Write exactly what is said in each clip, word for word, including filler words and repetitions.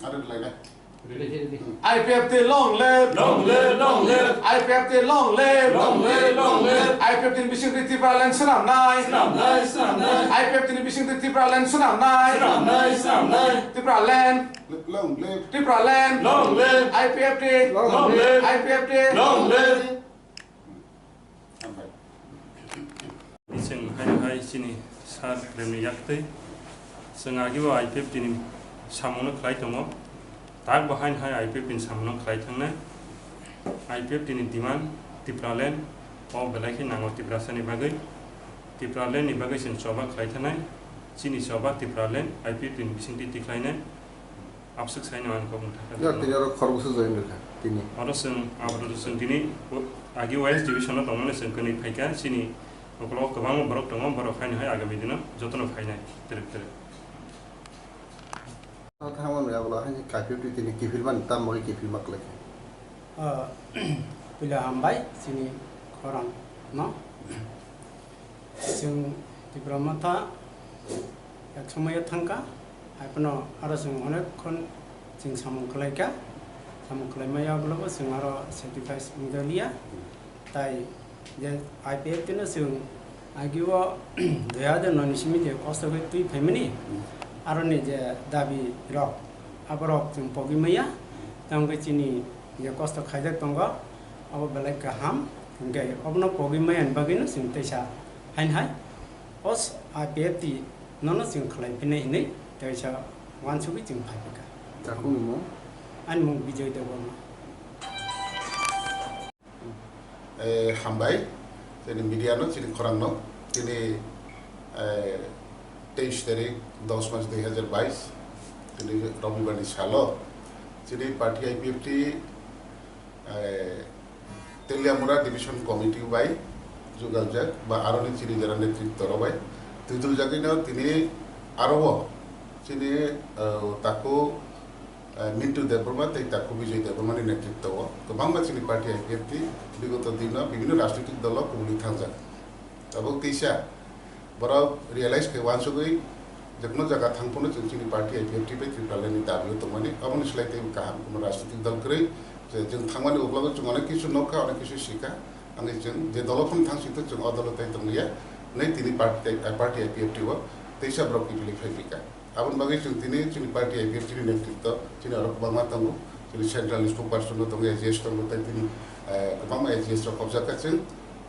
Ready, ready. I P F T long live! Long live, long live! I P F T long live! Long live, long live! I P F T ni bisingtwi Tipraland swnamnai! Swnamnai, swnamnai! I P F T ni bisingtwi Tipraland swnamnai! Swnamnai, swnamnai! Tipraland! Long live! Tipraland! Long live! I P F T! Long live! I P F T! Long live! Chwng haino hai chini sir Premni yaktwi chwng agio I P F T ni samungno khlai tongo. Tak bo haino hai I P F T ni samungno khlai thangnai. I P F T ni demand Tipraland o belai khe nango Tiprasani bagwi. Tipraland ni bagwi chwng choba khlai thanai. Chini choba Tipraland I P F T ni bisingtwi tikhlainai. Abswk saino ang kok wngkha. Ya, tini oro khoroksa join rwkha, tini. Oro chwng, abo chwng tini o-, agi West Division o tongmani chwng kwnwi phaikha, chini ukologo kwbangma borok tongo, borok haino hai agami dino jotono phainai, twrwk twrwk. Thangmani abo hai khe kaphilwi tini kiphilmani, tamo khe kiphilma kwlaikha. Ah, puila hambai chini khorang no. Chwng Tipra Motha ek somoyo thangkha, hai phano aro chwng onek khon chwng samung khlaikha, samung khlaimaya ulo bo chwng aro sacrifice wngjalia. Tai je I P F T no chwng agio dui hajar noi ni simi je kosto khe twi phaimani, aroni je dabi rok, aborok chwng pogwi maya, tamo khe chini je kosto khaijak tongo, abo belai kaham, hwnkhe obono pogwi maya ni bagwino chwng teisa haino hai o I P F T nono chwng khlai phinai hinwi teisa uansugwi chwng phai phaikha. Takhukni mung? Ani mung Bijoy Debbarma. Eh, hambai, chini media no, chini khorang no, chini, eh, teis tarik, dos mas dui hajar bais, chini Robibar ni salo, chini party I P F T, eh, Teliamura Division Committee bai jugaljak ba aroni chini jera netritto rok bai twijljakwino tini aro o chini, eh, takhuk, eh, Mintu Debbarma tei takhuk Bijoy Debbarma ni netritto o kwbangma chini party I P F T bigoto dino bibhinno rajnitik dolo kubuli thangjak. Tabuk teisa borok realize khe uansugwi je kuno jaga thang phano chwng chini party I P F T bai Tipraland ni dabi o tongmani, aboni slai tei kaham kuno rajnitik dol kwrwi je chwng thangmani uklogo chwng onek kisu nukha, onek kisu sikha, ani chwng je dolo phano thang sito chwng o dolo tai tongya, nai tini party, party I P F T o teisa borok kiphilwi phai phaikha. Aboni bagwi chwng tini chini party I P F T ni netritto chini oro kwbangma tongo, chini central spokesperson bo tongo, A G S tongo, tei tini, eh, kwbangma A G S rok khobjak kha chwng.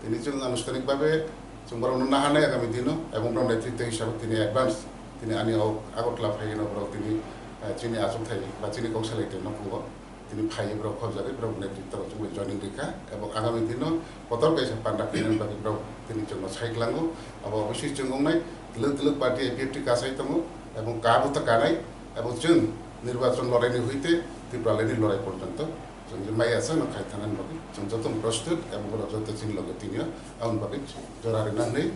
Tini chwng anushtanik babe chwng borokno naharnai agami dino, ebong borok netritto hisabe tini advance tini ani o Agartala phaigeno borok tini, eh, chini achukthai ba chini kok salaitwi nokhugo. Tini phaiwi borok khobjagwi borok netritto rok chwngno joining rikha, ebong agami dino kotor kaisa panda khainani bagwi borok tini chwngno sai kwlango. Abo oboswi chwng wngnai twlwk twlwk party I P F T kasai tongo, ebong kabuta kanai, ebong chwng nirbachon loraini huite Tipralandni lorai porjonto chwng je mai achano khai thanani bagwi chwng jotono prostut, ebong borok joto chini loge tinio aboni bagwi jora rwna hwnwi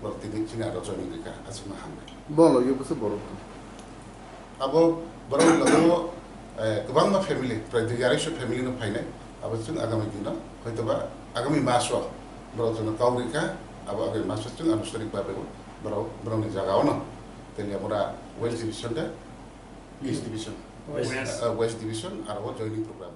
borok tini chini aro joining rikha, aswkno hambai. Bo logi bwswk borok tong? Abo borok logo, eh, kwbangma family, prai dui arai so family no phainai. Abo chwng agami dino, hoitoba agami maso borok jono kau rikha, abo agami maso chwng anushtanik babe bo borok, borokni jaga ono Teliamura West Division de, East Division, West. Eh, West Division aro joining program.